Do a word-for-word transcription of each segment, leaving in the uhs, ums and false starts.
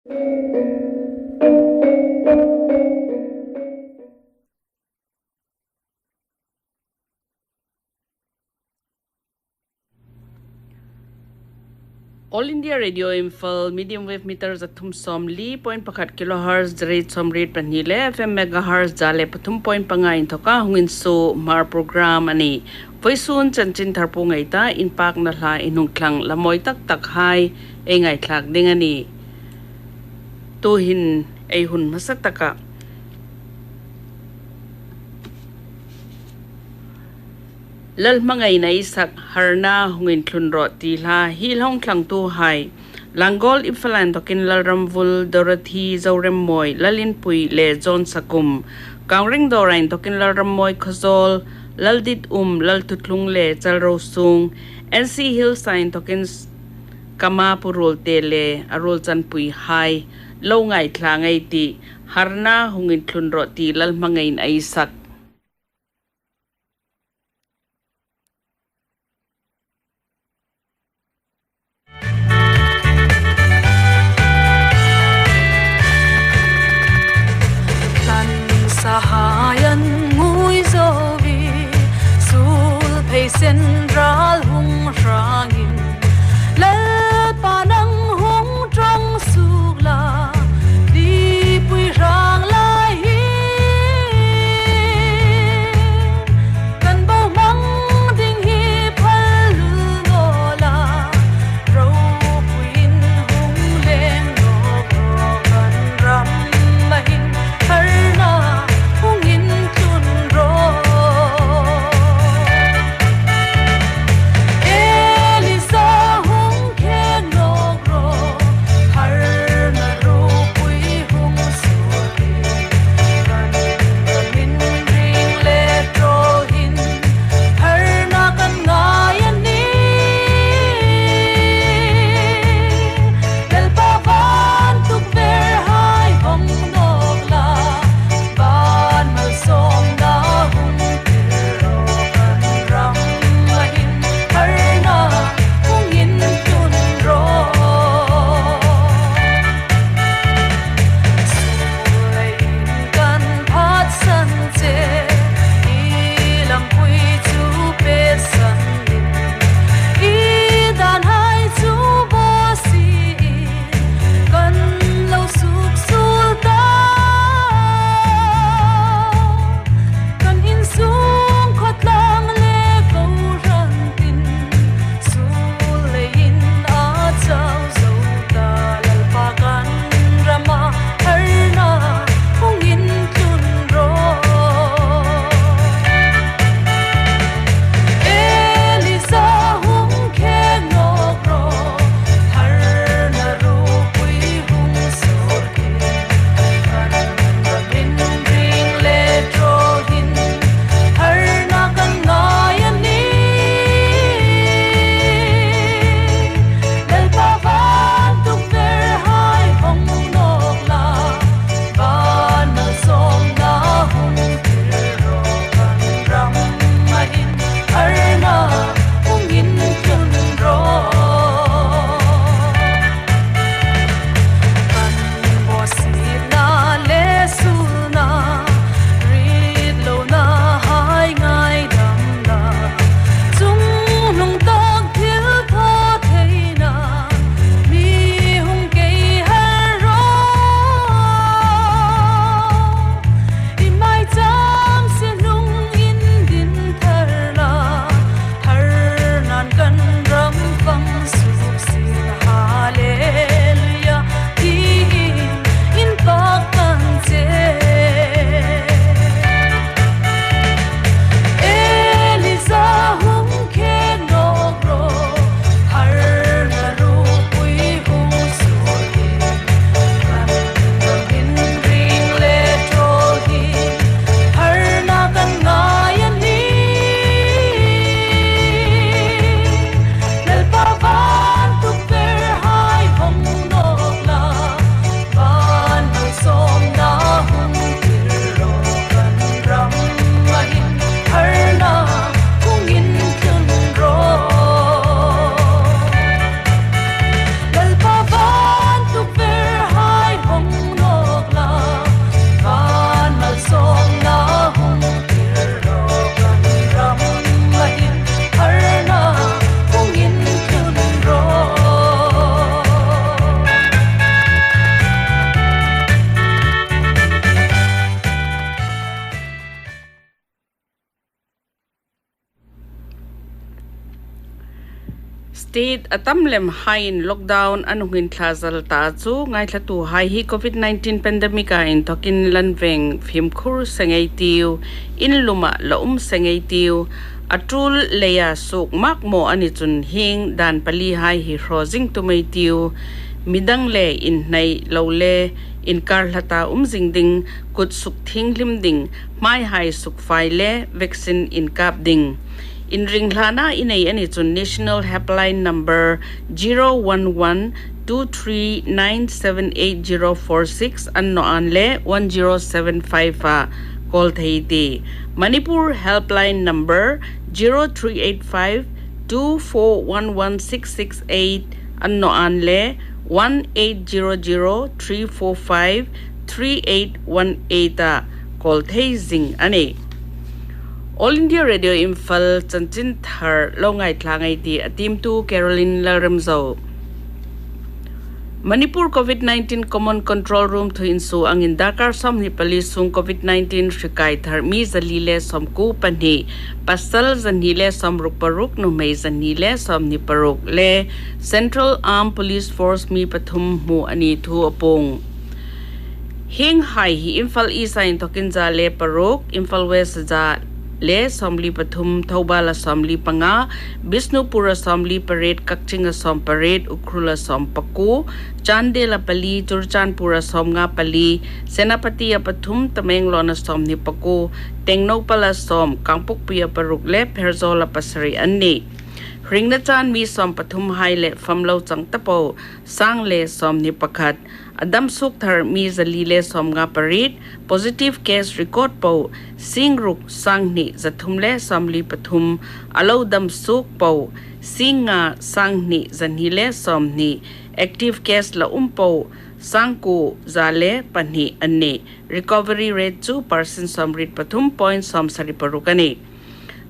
All India Radio Imphal, medium wave meter za thum sawmli point pakhat kilohertz, za riet sawmriet pahni le F M megahertz za le pathum point panga inthawka hung insuo Hmar program a nih. Vawisun chanchin thar po ngei ta, inpakna hla inhung thlang la mawi tak tak hai ei ngaithlak ding a nih. Tuhin ei hun hmasa taka Lalhmangaiin a ei sak Harna Hung Inthlun Rawh ti hla hi hung thlangtuhai Langol Imphal a inthokin Lalramvul, Dorothy Zoremmawi, Lalinpui le John Sakum, Kawngrengdawr a inthokin Lalrammawi Khawzawl, Lalditum, Lalthuthlung le Chalrosung, N C Hills a inthokin Kama Pu Ruolte le a ruolchanpuihai lo ngaithla ngei ei tih, Harna Hung Inthlun Rawh ti Lalhmangaiin a ei sak. Hlan sahai an ngui zo vi, sul phei sen ral hung hrangin, Lalpa nang hung ṭawng suok la, Lipui hrang lai hi. State a tam lem haiin lockdown an hung inthla zal ta chu ngaithlatuhai hi COVID nineteen pandemic-a inthokin lanveng fimkhur seng ei tiu, in luma la um seng ei tiu, a tul leia suk mak maw a ni chun hieng dan pali hai hi hraw zing tum ei tiu, midang le inhnai lo le inkar hlata um zing ding, kut suk thing hlim ding, hmai hai suk fai le vaccine inkap ding. Inring hlana i nei a ni chun National Helpline number zero one one two three nine seven eight zero four six an naw an le one zero seven five a call thei ti. Manipur Helpline number zero three eight five two four one one six six eight an naw an le one eight zero zero three four five three eight one eight a call thei zing a nih. All India Radio Imphal chanchin thar lo ngaithla ngei ti a timtu Caroline Lalremzo. Manipur COVID nineteen Common Control Room thu insuo angin darkar sawmhni pali sung COVID nineteen hrikai thar mi zali le sawmkuo pahni, pasal zahni le sawmruk paruk, nuhmei zahni le sawmhni paruk le Central Armed Police Force mi pathum hmu a ni thu a puong. Hieng hai hi Imphal East-a inthokin za le paruk, Imphal West-a za le sawmli pathum, Thoubal-a sawmli panga, Bishnupur-a sawmli pariet, Kakching-a sawm pariet, Ukhrul-a sawm pakuo, Chandel-a pali, Churachandpur-a sawmnga pali, Senapati-a pathum, Tamenglong-a sawmhni pakuo, Tengnoupal-a sawm, Kangpokpi-a paruk le Pherzawl-a pasari an nih. Hringna chan mi sawm pathum hai le famlo chang ta po, sang le sawmhni pakhat. A dam suk thar mi zali le sawmnga pariet, positive case record po, singruk sanghni zathum le sawmli pathum, a lo dam suk po, singnga sanghni zahni le sawmhni, active case la um po, sangkuo za le pahni an nih. Recovery rate chu percent sawmriet pathum point sawmsari paruk a nih.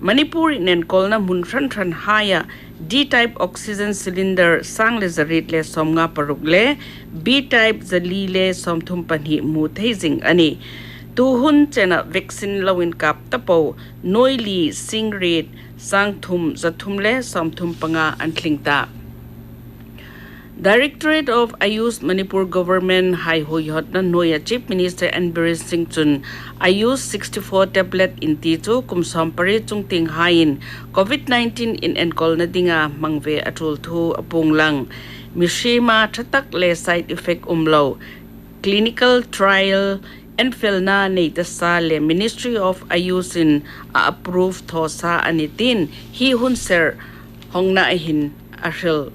Manipur-in enkawlna hmun hran hran haia D-type oxygen cylinder sang le zariet le sawmnga paruk le B-type zali le sawmthum pahni hmu thei zing a nih. Tu hun chena vaccine lo inkap ta po, nuoi li singriet sangthum zathum le sawmthum panga an tling ta. Directorate of Ayush Manipur Government hai huihawtna hnuoia Chief Minister N Biren Singh chun Ayush sixty-four tablet inti chu kum sawmpariet chungtieng haiin COVID nineteen-in enkawlna dinga hmang ve a tul thu a puong lang. Mihriem a ṭha tak le side effect um lo, clinical trial enfelna nei ta sa le Ministry of Ayush-in a approve thaw sa a nih tiin hi hun ser hawngna hin a hril.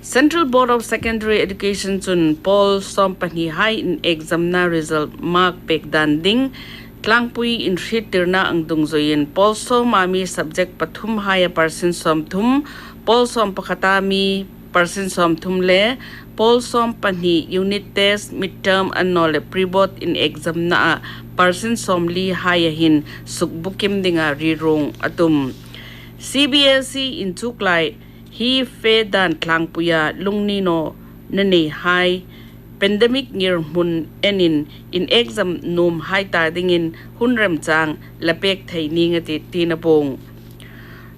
Central Board of Secondary Education chun pawl sawm pahni hai inexamna result mark pek dan ding tlangpui inhriettirna ang dungzuiin pawl sawma mi subject pathum haia percent sawmthum, pawl sawm pakhata mi percent sawmthum le pawl sawm pahni unit test, midterm annawleh pre-board inexamna a percent sawmli haia hin suk bukim dinga rirung a tum. C B S E inchuklai hi fe dan tlangpuia lungni nawna nei hai, pandemic ngirhmun enin inexam nuom hai ta dingin hun remchang la pek thei ning a tih tiin a puong.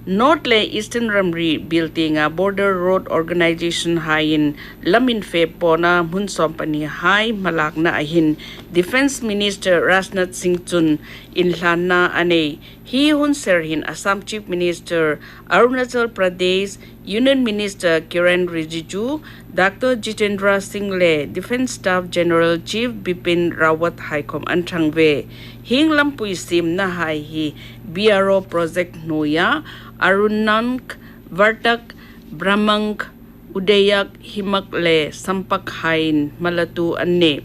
North le Eastern ramri biel tienga Border Road Organization haiin lam infe pawna hmun sawm pahni hai hmalakna a hin Defence Minister Rajnath Singh chun inhlanna a nei. Hi hun ser hin Assam Chief Minister, Arunachal Pradesh Union Minister Kiren Rijiju, Doctor Jitendra Singh le Defence Staff General Chief Bipin Rawat hai khom an ṭhang ve. Hieng lampui siemna hai hi B R O project hnuoia Arunank, Vartak, Bramang, Udayak, Himak le Sampak haiin hmalatu an nih.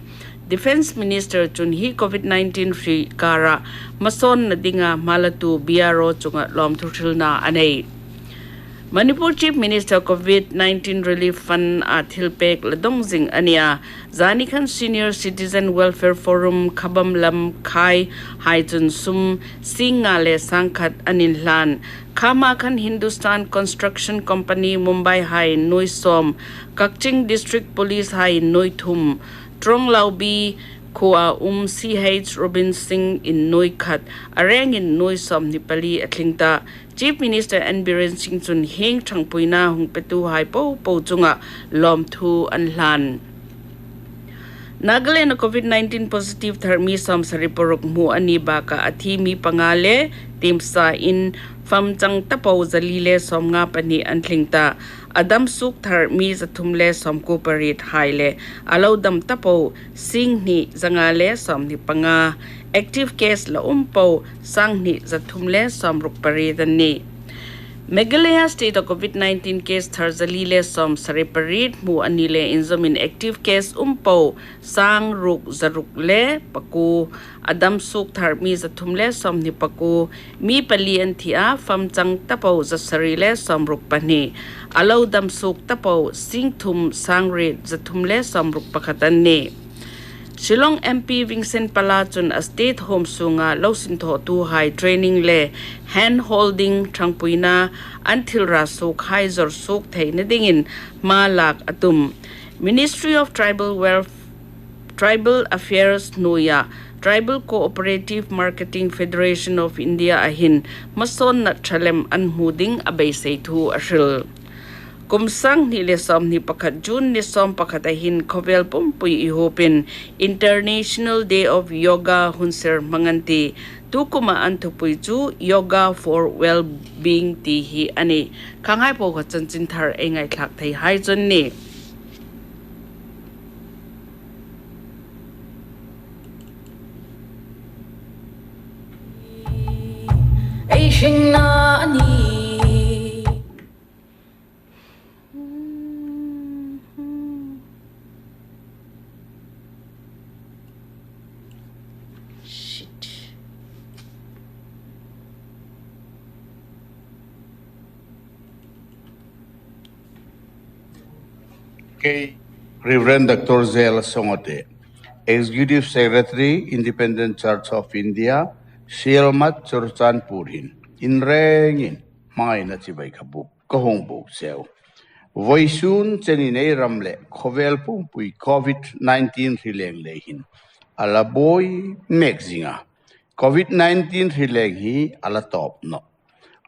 Defence Minister chun hi COVID nineteen hri kara hmasawnna dinga hmalatu B R O chunga lawmthu hrilna a nei. Manipur Chief Minister COVID nineteen Relief Fund a thilpek la dong zing a nih a. Zanikhan Senior Citizen Welfare Forum Khabam Lamkhai hai chun sum singnga le sangkhat an inhlan. Khama khan Hindustan Construction Company Mumbai hai nuoi sawm, Kakching District Police hai nuoi thum, Tronglaubi khuoa um C H Robin Singh in nuoi khat, a rengin nuoi sawmhni pali a tling ta. Chief Minister N Biren Singh chun hieng ṭhangpuina hung petuhai popo chunga lawmthu an hlan. Nagaland-a COVID nineteen positive thar mi sawmsari paruk hmu a ni bakah a thi mi panga le tiemsa in famchang tapo zali le sawmnga pahni an tling ta. A dam suok thar mi zathum le sawmkuo pariethai le a lo dam tapo singhni zanga le sawmhni panga. Active case la um po sanghni zathum le sawmruk pariet an nih. Meghalaya State-a COVID nineteen case thar zali le sawmsari pariet hmu a ni le inzawmin active case um po sangruk zaruk le pakuo. A dam suok thar mi zathum le sawmhni pakuo. Mi pali an thi a, famchang tapo zasari le sawmruk pahni. A lo dam suok tapo singthum sangriet zathum le sawmruk pakhat an nih. Shillong M P Vincent Pala chun a state home sunga lo sinthawtuhai training le hand holding ṭhangpuina an thil ra suokhai zawr suok theina dingin hma lak a tum. Ministry of Tribal Welf-, Tribal Affairs hnuoia Tribal Cooperative Marketing Federation of India-a hin hmasawnna ṭha lem an hmu ding a beisei thu a hril. Kum sanghni le sawmhni pakhat June ni sawm pakhat a hin khawvel pumpui ihuopin International Day of Yoga hun ser hmang an tih. Tukuma an thupui chu Yoga for Well-being ti hi a nih. Khanghai po kha chanchinthar ei ngaithlak theihai chu an nih. Ei hringna a nih. Shit. Kei Reverend Doctor Zel Songote, Executive Secretary, Independent Church of India, Sielmat Churachandpur hin, in rengin hmangaina chibai ka buk, ka hung buk cheu. Voisun chenin ei ram le khawvel pumpui COVID nineteen hri leng lei hin a la buoi mek zinga. COVID nineteen hri leng hi a la tawp nawh.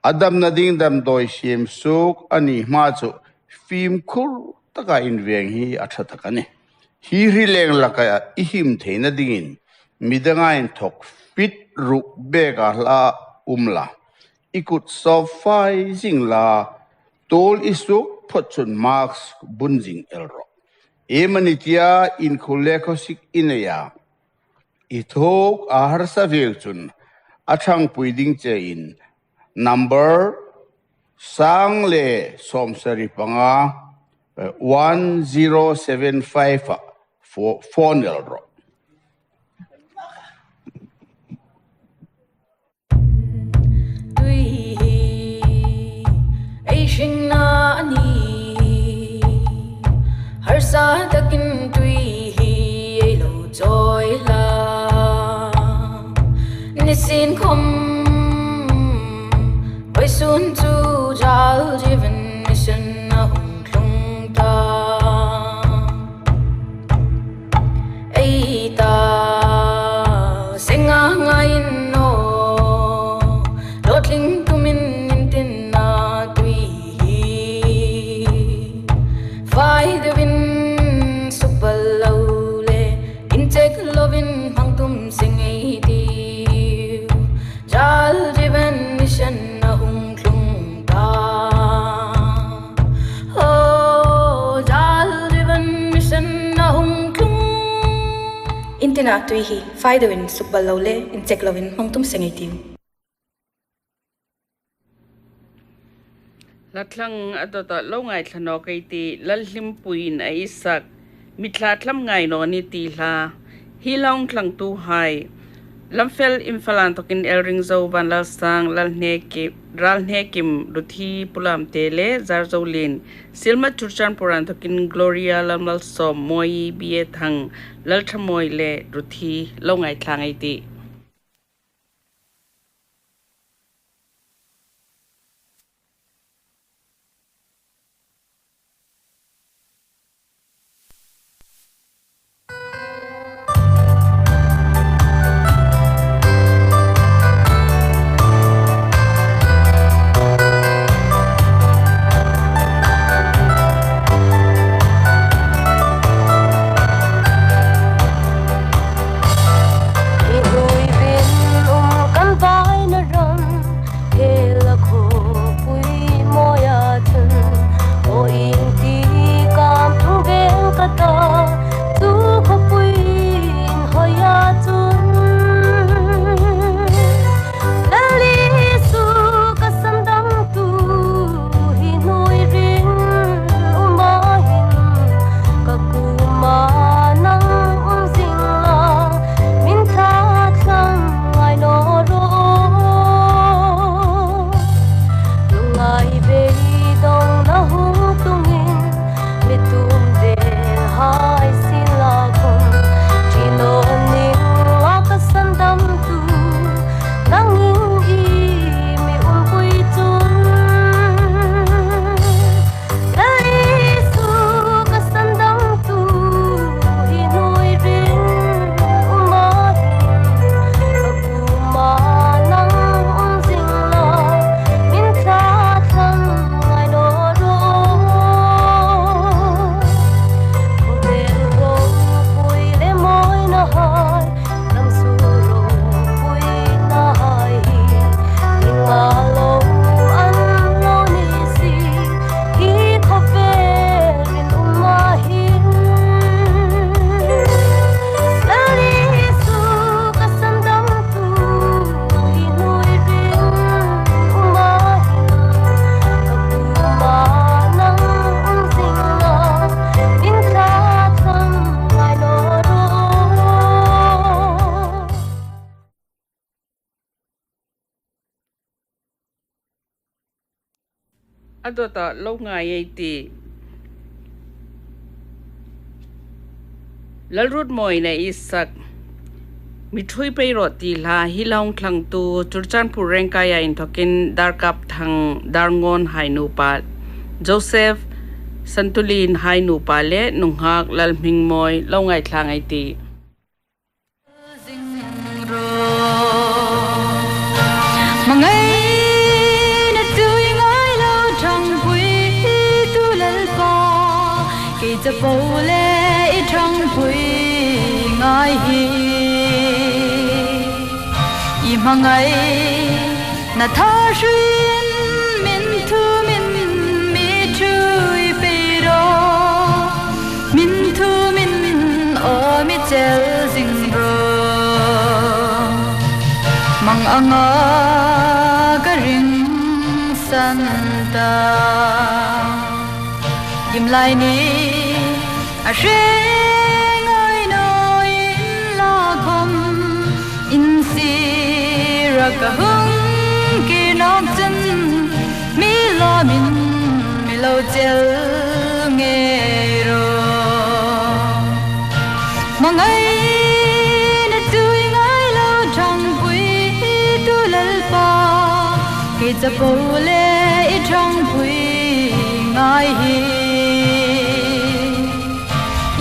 A damna ding damdawi siem suok a ni hma chu fimkhur taka inveng hi a ṭha tak a nih. Hi hri leng laka i him theina dingin midanga inthawk feet ruk beka hla um la, i kut sawp fai zing la, tuol i suok phawt chun mask bun zing el rawh. Iemani tia inkhur le khawsik i nei a, i thuok a harsa veu chun a ṭhangpui ding chein number sang le sawmsari panga, eh, one zero seven five-a pho-, phone el rawh. Tui hi ei hringna a nih. Harsa takin tui hi ei lo chawi la. Nisin khom vawisun chu Jal Jeevan Mission a hung tlung ta. Ei ta senga ngain aw, hlawtling tumin intinna tui hi fai deuin sukbal lo le, inchek lovin hmang tum seng ei tiu. Jal Jeevan Mission a hung tlung ta. Oh, Jal Jeevan Mission a hung tlung. Intinna tui hi fai deuin sukbal lo le, inchek lovin hmang tum seng ei tiu. Hla thlang a dawta lo ngaithla nawk ei tih, Lalhlimpuiin a ei sak, Mi Thla Thlam Ngai Naw Ni ti hla. Hi hla hung tlangtuhai, Lamfel Imphal a inthawkin L. Ringzo, Vanlalsang, Lalhneki-, Ralhnekim, Ruthi Pulamte le Zarzolien, Sielmat Churachandpur a inthawkin Gloria, Lalmalsawm, Moi, B A Thang, Lalthamoi le Ruthi, lo ngaithla ngei ei tih. A dawta lo ngai ei tih. Lalruotmawiin a sak, Mi ṭhuoi pei rawh ti hla hi lo hung thlangtu Churachandpur Rengkaia inthokin Darkap Thang Darngawn hai nupa, Joseph Santulin hai nupa le nunghak Lalhmingmawi lo ngaithlak ei tih. Hmangaina ṭhuoi ngai lo ṭhangpuitu Lalpa, kei chapo le i ṭhangpui ngai hi. I hmangaina tharin min thumin mi ṭhuoi pei rawh, min thumin aw mi chel zing rawh. Hmang anga ka ring san ta. Gimlai ni a hre ngai naw inla khawm, in sira ka hung kir nawk chun, mi lawmin mi lo chel ngei rawh. Hmangaina ṭhuoi ngai lo ṭhangpuitu Lalpa, kei chapo le i ṭhangpui ngai hi.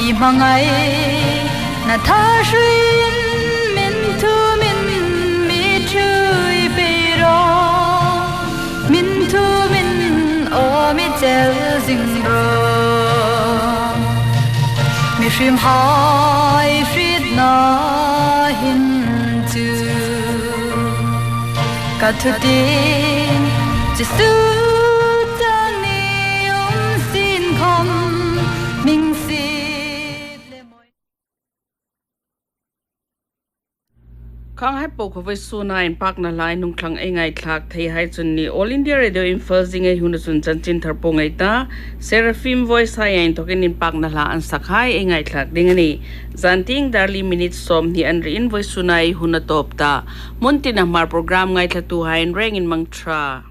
I hmangaina tharin min thumin mi ṭhuoi pei rawh, min thumin aw mi chel zing rawh. Mihriemhai hrietna hin chu ka thutien Jesu chang ni um sin khawm, hming sit le mawi. Khanghai po khawvei suna inpakna hla ei hung thlang ei ngaithlak thei hai chu a nih. All India Radio Imphal zing ei hun chun chanchinthar po ngei ta, Seraphim Voice hai inthokin inpakna hla an sak hai ei ngaithlak ding a nih. Zantieng dar li minute sawmhni an ri in vawisuna ei hun a tawp ta. Hmun tina Hmar program ngaithlatuhai rengin mang ṭha.